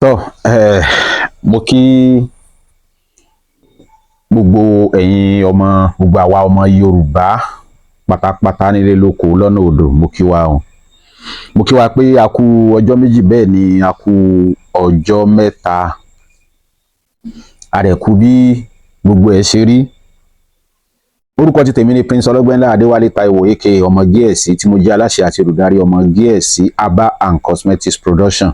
Tọ́ mo kí gbogbo ẹ̀yin ọmọ, gbogbo àwa ọmọ Yorùbá pátápátá nílé lóko lọ́nà odò. Mo kí wa o, mo kí wa pé a kú ọjọ́ méjì, bẹ́ẹ̀ ni a kú ọjọ́ mẹ́ta, a rẹ̀ kú bí gbogbo ẹ̀ ṣe rí. Orúkọ ti tèmi ni Prince Ọlọ́gbẹ́nlá Adéwálé Táíwò, aka Ọmọ Gíẹ̀sì, tí mo jẹ́ aláṣẹ àti olùdarí Ọmọ Gíẹ̀sì Herbal and Cosmetics Production,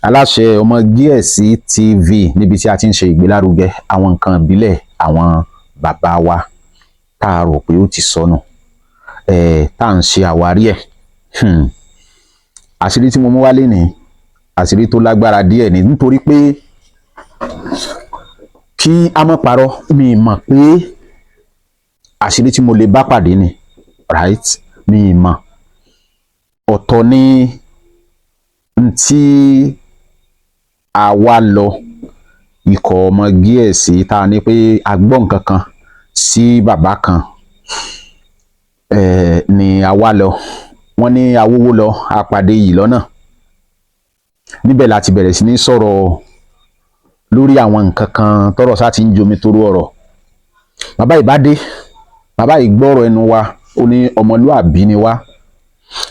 aláṣẹ Ọmọ Gíẹ̀sì TV, níbi tí a ti ń ṣe ìgbélárugẹ àwọn nǹkan ìbílẹ̀ àwọn bàbá wa tá a rò pé ó ti sọnù, tá à ń ṣe àwárí ẹ̀. Àṣírí tí mo mú wálé ní àṣírí tó lágbára díẹ̀ ni, nítorí pé kí a má parọ́, mi mọ̀ pé àṣírí tí mo lè bá pàdé ni, right? Mi mọ̀. Ọ̀tọ̀ ni ntí a wá lọ ikọ̀ Ọmọ Gíẹ̀sì tá a ní pé a gbọ́ nǹkan kan sí bàbá kan ni a wá lọ. Wọ́n ní awówó lọ, a pàdé yìí lọ́nà. Níbẹ̀ la ti bẹ̀rẹ̀ sí ní sọ̀rọ̀ lórí àwọn nǹkan kan tọ́rọ̀ sá ti ń jomi toro ọ̀rọ̀. Bàbá yìí bá dé, bàbá yìí gbọ́rọ̀ ẹnu wa, ó ní ọmọlúàbí ni wá.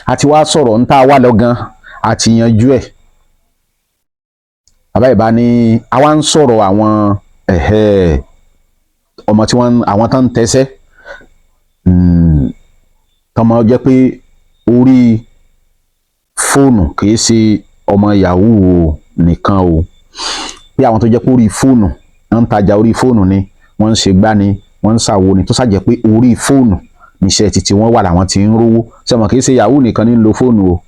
A ti wá sọ̀rọ̀ ń tá a wá lọ gan, a ti yanjú ẹ̀. Bàbá yìí bá ní àwa ń sọ̀rọ̀ àwọn ọmọ tí wọ́n, àwọn tán ń tẹ́sẹ́ tọmọ jẹ́ pé orí fóònù, kìí ṣe ọmọ yahoo nìkan o, pé àwọn tó jẹ́ pé orí fóònù wọ́n ń tajà, orí fóònù ni wọ́n ń ṣe gbá ni, wọ́n ń ṣàwo ni, tó ṣàjẹ́ pé orí fóònù níṣẹ́ títí wọ́n wà làwọn ti ń rówó. Sẹ́wọ̀n kìí ṣe yahoo nìkan ní ń lo fóònù o,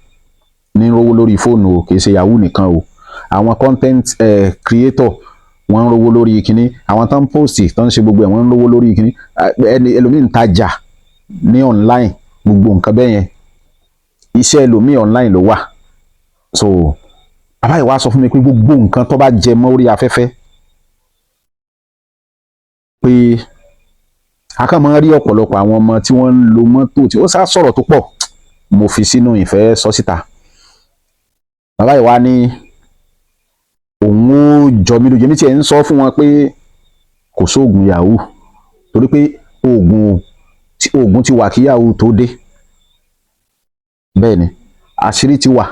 ní ń rówó lórí fóònù o, kìí ṣe yahoo nìkan o. Àwọn content creator, wọ́n ń rówó lórí kínní. Àwọn tó ń post, tó ń ṣe gbogbo ẹ̀, wọ́n ń rówó lórí kínní. Ẹni ẹlòmíì ń tajà ní online, gbogbo nǹkan bẹ́ẹ̀ yẹn, iṣẹ́ ẹlòmíì online ló wà. So bàbá yìí wá sọ fún mi pé gbogbo nǹkan tó bá jẹ mọ́ orí afẹ́fẹ́, pé a kàn máa ń rí ọ̀pọ̀lọpọ̀ àwọn ọmọ tí wọ́n ń lo mọ́tò tí ó sá sọ̀rọ̀ tó pọ̀, mo fi sínú ìfẹ́ sọ síta. Bàbá yìí wá ní òun ó jọ mí lójú. Èmi tiẹ̀ ń sọ fún wọn pé kò sóògùn yahoo, torí pé oògùn ti wà kí yahoo tó dé. Bẹ́ẹ̀ ni, àṣírí ti wà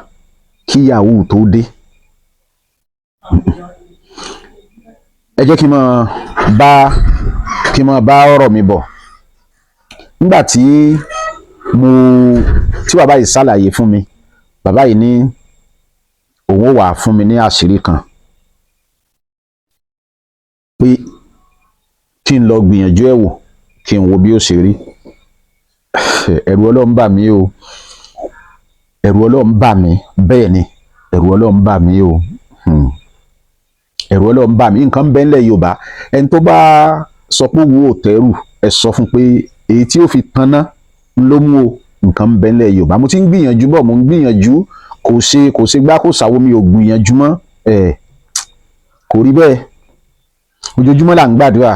kí yahoo tó dé. Ẹ jẹ́ kí n máa bá ọ̀rọ̀ mi bọ̀. Nígbà tí mo tí bàbá yìí ṣàlàyé fún mi, bàbá yìí ní òun ó wà fún mi ní àṣírí kan pé kí n lọ gbìyànjú ẹ̀ wò, kí n wo bí ó ṣe rí. Ẹ̀rù Ọlọ́run bà mí o, ẹ̀rù Ọlọ́run bà mí. Bẹ́ẹ̀ ni, ẹ̀rù Ọlọ́run bà mí o, ẹ̀rù Ọlọ́run bà mí. Nǹkan bẹ́ẹ̀ ńlẹ̀ Yorùbá, ẹni tó bá sọ pé wo ò tẹ́rù, ẹ sọ fún pé èyí tí ó fi tanná ló mú o. Nǹkan bẹ́ẹ̀ ńlẹ̀ Yorùbá. Mo ti ń gbìyànjú bọ̀, mo ń gbìyànjú, kò ṣe, kò ṣe gbá, kò ṣàwo, mi ò gbìyànjú mọ́ ẹ̀, kò rí bẹ́ẹ̀. Ojoojúmọ́ là ń gbàdúrà.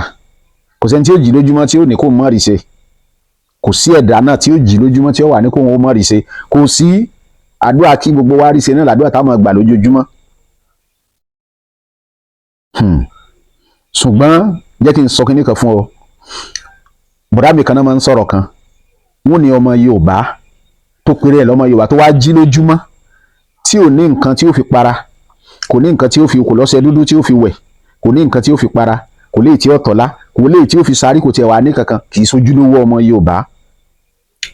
Kò sẹ́ni tí ó jí lójúmọ́ tí ó ní kó mọ̀ rí ṣe. Kò sí ẹ̀dá náà tí ó jí lójúmọ́ tí ó wà ní kó wọn ó mọ̀ rí ṣe. Kò sí. Àdúrà kí gbogbo wa rí ṣe náà làdúrà táwọn gbà lójoojúmọ́. Ṣùgbọ́n jẹ́ kí n sọ kinní kan fún ọ. Bọ̀dá mi kan náà máa ń sọ̀rọ̀ kan. Wọ́n ní ọmọ Yorùbá tó péré ẹ̀ lọ́mọ Yorùbá tó wá jí lójúmọ́ tí ò ní nǹkan tí ó fi para, kò ní nǹkan tí ó fi, kò lọ́ṣẹ dúdú tí ó fi wẹ̀, kò ní nǹkan tí ó fi para, kò léyìí tí ó tọ̀lá, kò léyìí tí ó fi sáré, kò tiẹ̀ wà ní kankan, kì í sojúlówó ọmọ Yorùbá.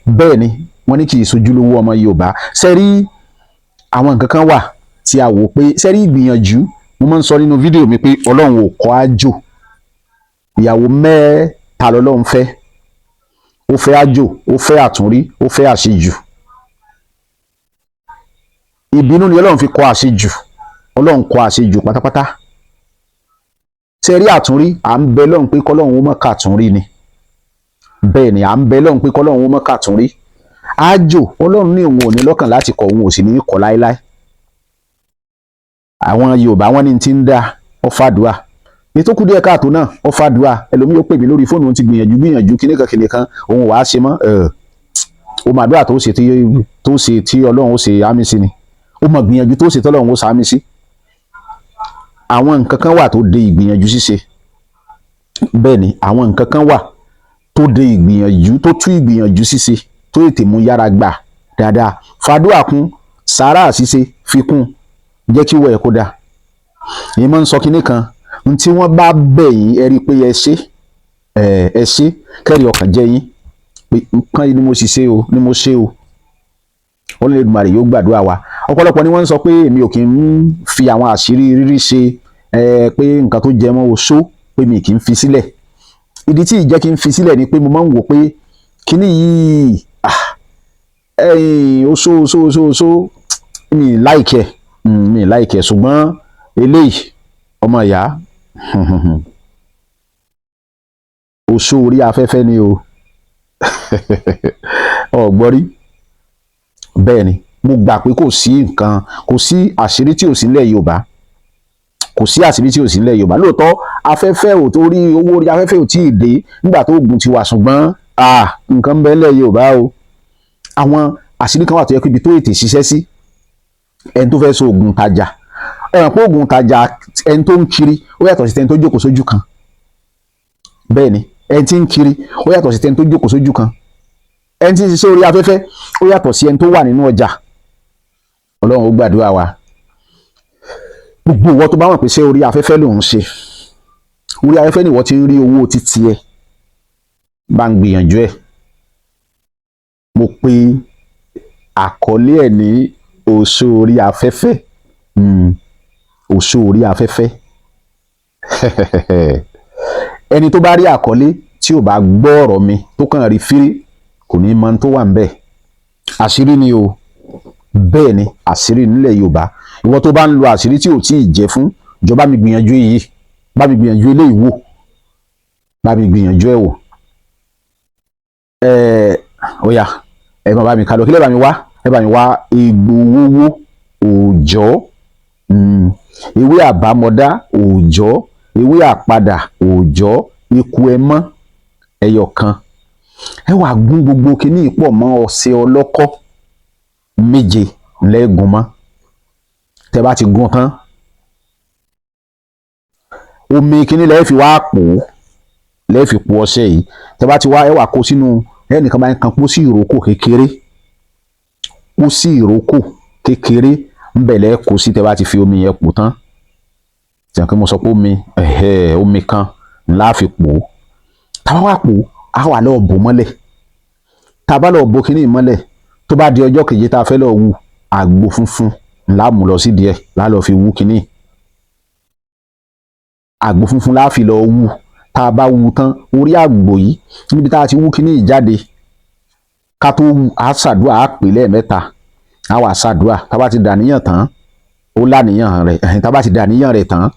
Bẹ́ẹ̀ ni, wọ́n ní kì í sojúlówó ọmọ Yorùbá. Sẹ́rí àwọn nǹkan kan wà tí a wò pé, sẹ́rí ìgbìyànjú, mo máa ń sọ nínú fídíò mi pé Ọlọ́run ò kọ́ àjò. Ìyàwó mẹ́ta lọ́lọ́run fẹ́. Ó fẹ́ àjò, ó fẹ́ àtúnrí, ó fẹ́ àṣejù. Ìbínú ni Ọlọ́run fi kọ́ àṣejù. Ọlọ́run kọ́ àṣejù pátápátá. Sẹ́rí àtúnrí, à ń bẹ Lọ́run pé kọ́lọ́run ó mọ̀ kàtúnrí ni. Bẹ́ẹ̀ ni, à ń bẹ Lọ́run pé kọ́lọ́run ó mọ̀ kàtúnrí. Àjò, Ọlọ́run ní òun ò ní lọ́kàn láti kọ̀, òun ò sì ní kọ̀ láéláé. Àwọn Yorùbá, wọn ní ti ń dá ọ fàdúà ní tó kù díẹ̀ káàtó náà, ọ fàdúà. Ẹlòmíì ó pè mí lórí fóònù, òun ti gbìyànjú gbìyànjú, kíníkan kíníkan, òun wàá ṣe mọ́. Ó mà àdúrà tó ṣe tí Ọlọ́run ó ṣe àmì sí ni. Ó mọ̀ gbìyànjú tó ṣe tọ́lọ́run ó ṣàmì sí. Àwọn nǹkan kan wà tó de ìgbìyànjú ṣíṣe. Bẹ́ẹ̀ ni, àwọn nǹkan kan wà tó de ìgbìyànjú, tó tú ìgbìyànjú ṣíṣe, tó tètè mú yára gbà dáadáa. Fàdúrà kún, sàárà ṣíṣe fi kún, jẹ́ kí wọ́n ẹ̀ kó dáa. Èyí máa ń sọ kinní kan n tí wọ́n bá bẹ̀ yín, ẹ rí i pé ẹ ṣe, ẹ ṣe kẹ́rì ọkàn jẹ́ yín pé nǹkan yìí ni mo sì ṣe o, ni mo ṣe o. Ọlọ́run Èdùmàrè yóò gbàdúrà wa. Ọ̀pọ̀lọpọ̀ ni wọ́n ń sọ pé èmi ò kì í fi àwọn àṣírí rírí ṣe ẹ, pé nǹkan tó jẹ mọ́ oṣó, pé mi kì í fi sílẹ̀. Ìdí tí ìjẹ́ kí n fi sílẹ̀ ni pé mo máa ń wò pé kíní yìí, ẹ̀yìn oṣó, oṣó, oṣó, oṣó, mi like ẹ̀, mi like ẹ̀. Ṣùgbọ́n eléyìí, ọmọ ìyá, oṣó orí afẹ́fẹ́ ni o. Ọ̀gbọ́rí bẹ́ẹ̀ ni, mo gbà pé kò sí nǹkan, kò sí àṣírí tí ò sí nílẹ̀ Yorùbá. Kò sí àṣírí tí ò sí nílẹ̀ Yorùbá. Lóòótọ́, afẹ́fẹ́ ò torí owó orí afẹ́fẹ́ ò tí ì dé nígbà tó oògùn ti wà, ṣùgbọ́n nǹkan ń bẹ nílẹ̀ Yorùbá o. Àwọn àṣírí kan wà tó yẹ kó ibi tó ètè ṣiṣẹ́ sí. Ẹni tó fẹ́ so oògùn tajà, ẹ̀ràn pé oògùn tajà, ẹni tó ń kiri, ó yàtọ̀ sí ẹni tó jókòó sójú kan. Bẹ́ẹ̀ ni, ẹni tí ń kiri, ó yàtọ̀ sí ẹni tó jókòó sójú kan. Ẹni tí ń ṣiṣẹ́ orí afẹ́fẹ́, ó yàtọ̀ sí ẹni tó wà nínú ọjà. Ọlọ́run ó gbàdúrà wa. Gbogbo ìwọ tó bá mọ̀ pé ṣé orí afẹ́fẹ́ lòun ṣe, orí afẹ́fẹ́ ni ìwọ ti ń rí owó títí ẹ, bá ń gbìyànjú ẹ̀. Mo pe àkọlé ẹ̀ ní oṣó orí afẹ́fẹ́. Oṣó orí afẹ́fẹ́. Ẹni tó bá rí àkọlé tí ò bá gbọ́ ọ̀rọ̀ mi, tó kàn rí fírí, kò ní mọ tó wà ń bẹ̀. Àṣírí ni o. Bẹ́ẹ̀ ni, àṣírí nílẹ̀ Yorùbá. Ìwọ tó bá ń lo àṣírí tí ò tí ì jẹ́ fún ìjọba, mi gbìyànjú yìí, bá mi gbìyànjú eléyìí wò, bá mi gbìyànjú ẹ̀ wò. Ẹ ó yá, ẹ máa bá mi kálọ. Kí lè bá mi wá? Ẹ bá mi wá egbò owó òòjọ́, ewé àbámọ̀dá òòjọ́, ewé àpadà òòjọ́, eku ẹmọ́ ẹyọ kan. Ẹ wàá gún gbogbo kinní pọ̀ mọ́ ọṣẹ ọlọ́kọ́ méje lẹ́gùn mọ́. Tẹ́ bá ti gún tán, omi kinní lẹ́ẹ̀ fi wá pò ó, lẹ́ẹ̀ fi po ọṣẹ yìí. Tẹ́ bá ti wá, ẹ wá kó sínú ẹnìkan bá ń kan pósí ìrókò kékeré, pósí ìrókò kékeré ńbẹ̀ lẹ́ẹ̀ kó sí. Tẹ́ bá ti fi omi yẹn pò tán, tí wọ́n kí mo sọ pé omi ẹ̀hẹ́, omi kan ńlá fi pò ó. Tá bá wá pò ó, á wà lọ́ọ́ bò mọ́lẹ̀. Tá a bá lọ́ọ́ bò kinní mọ́lẹ̀, tó bá di ọjọ́ keje tá a fẹ́ lọ́ọ́ wú, àgbo funfun ńlá mú lọ sí díẹ̀ lá lọ́ọ́ fi wú kinní. Àgbo funfun la fi lọ́ọ́ wú. Tá a bá wú tán, orí àgbò yìí níbi tá a ti wú kinní yìí jáde, ká tó wú, á ṣàdúrà, á pè lẹ́ẹ̀mẹ́ta, á wà ṣàdúrà. Tá a bá ti dàníyàn tán, ó láníyàn rẹ̀ ẹ̀hìn. Tá a bá ti dàníyàn rẹ̀ tán,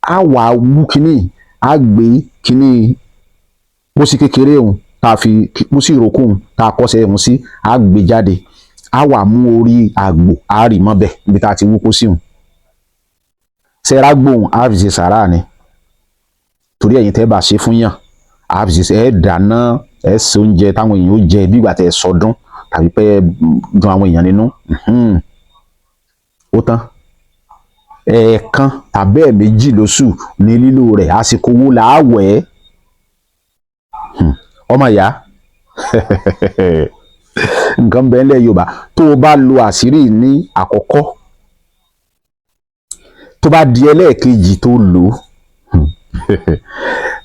á wà wú kinní, á gbé kinní pósí kékeré òun tá a fi pósí ìrókò òun tá a kọ́sẹ̀ òun sí, á gbé jáde, á wà mú orí àgbò, á rì mọ́bẹ̀ níbi tá a ti wú pósí òun. Sẹ́ra gbóhùn, á fi ṣe sàrà ni. Torí ẹ̀yin tẹ́ bá ṣe fún yàn, á fi ṣe, ẹ dáná, ẹ ṣe oúnjẹ táwọn èèyàn ó jẹ bí ìgbà tẹ́ ẹ sọdún tàbí pé ẹ dùn àwọn èèyàn nínú. Ó tán. Ẹ̀ẹ̀kan tàbí ẹ̀ẹ̀mejì lóṣù ní lílò rẹ̀. Àsìkò wo là á wẹ̀ ẹ́? Ọmọ ìyá, nǹkan bẹ́ẹ̀ ńlẹ̀ Yorùbá. Tó o bá lo àṣírí ní àkọ́kọ́, tó bá di ẹlẹ́ẹ̀kejì tó lò ó,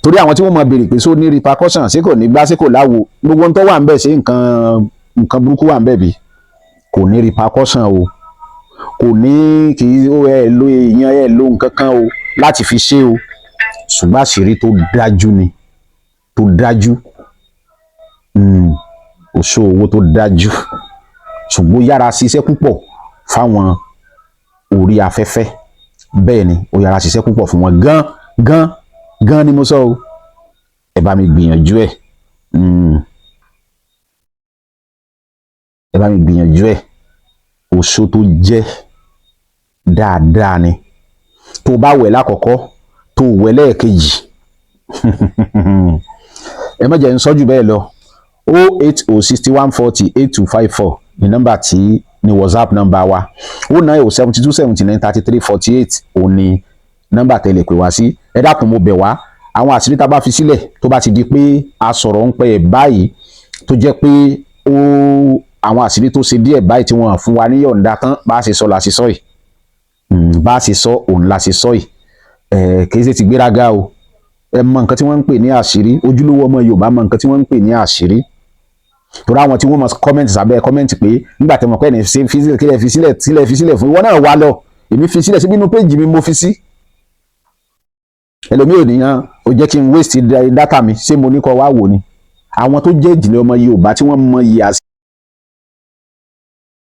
torí àwọn tí wọ́n máa béèrè pé só ní repercussion, ṣé kò ní gbá, ṣé kò láwo, gbogbo ohun tó wà ń bẹ̀, ṣé nǹkan burúkú wà ń bẹ̀ bí? Kò ní repercussion o. Kò ní kì í ó ẹ lo èèyàn, ẹ lo nǹkan kan o láti fi ṣe o. Ṣùgbọ́n àṣírí tó dájú ni, tó dájú, oṣó owó tó dájú, ṣùgbọ́n ó yára ṣiṣẹ́ púpọ̀ fáwọn orí afẹ́fẹ́. Bẹ́ẹ̀ ni, ó yára ṣiṣẹ́ púpọ̀ fún wọn gan gan gan ni mo sọ o. Ẹ bá mi gbìyànjú ẹ̀. Ẹ bá mi gbìyànjú ẹ̀. Oṣó tó jẹ́ dáadáa ni. Tó bá wẹ̀ lákọ̀ọ́kọ́, tó wẹ̀ lẹ́ẹ̀kejì, ẹ má jẹ́ ń sọ jù bẹ́ẹ̀ lọ. 08061408254 ní nọ́mbà tí ní WhatsApp nọ́mbà wa. 09072793348 òun ní Nọ́mbà tẹ́ lè pè wá sí. Ẹ dákun, mo bẹ̀ wá, àwọn àṣírí tá a bá fi sílẹ̀, tó bá ti di pé a sọ̀rọ̀ ń pẹ́ ẹ̀ báyìí, tó jẹ́ pé ó àwọn àṣírí tó ṣe díẹ̀ báyìí tí wọ́n fún wa ní yọ̀ǹda tán, bá a ṣe sọ la ṣe sọ yìí. Bá a ṣe sọ òun la ṣe sọ yìí. Kì í ṣe ti gbéraga o. Ẹ mọ nǹkan tí wọ́n ń pè ní àṣírí. Ojúlówó ọmọ Yorùbá mọ nǹkan tí wọ́n ń pè ní àṣírí, torí àwọn tí wọ́n mọ comment sábẹ́ comment pé nígbà tí mo pẹ́ ní ṣe fi sílẹ̀, kílẹ̀ fi sílẹ̀, sílẹ̀ fi sílẹ̀ fún ìwọ náà wá lọ. Èmi fi sílẹ̀ síbi inú péjì mi mo fi sí. Ẹlòmíì ò ní hàn ó jẹ́ kí n waste data mi. Ṣé mo ní kọ́ wá wò ni? Àwọn tó jẹ́ ìjìnlẹ̀ ọmọ Yorùbá tí wọ́n mọ iye àṣírí.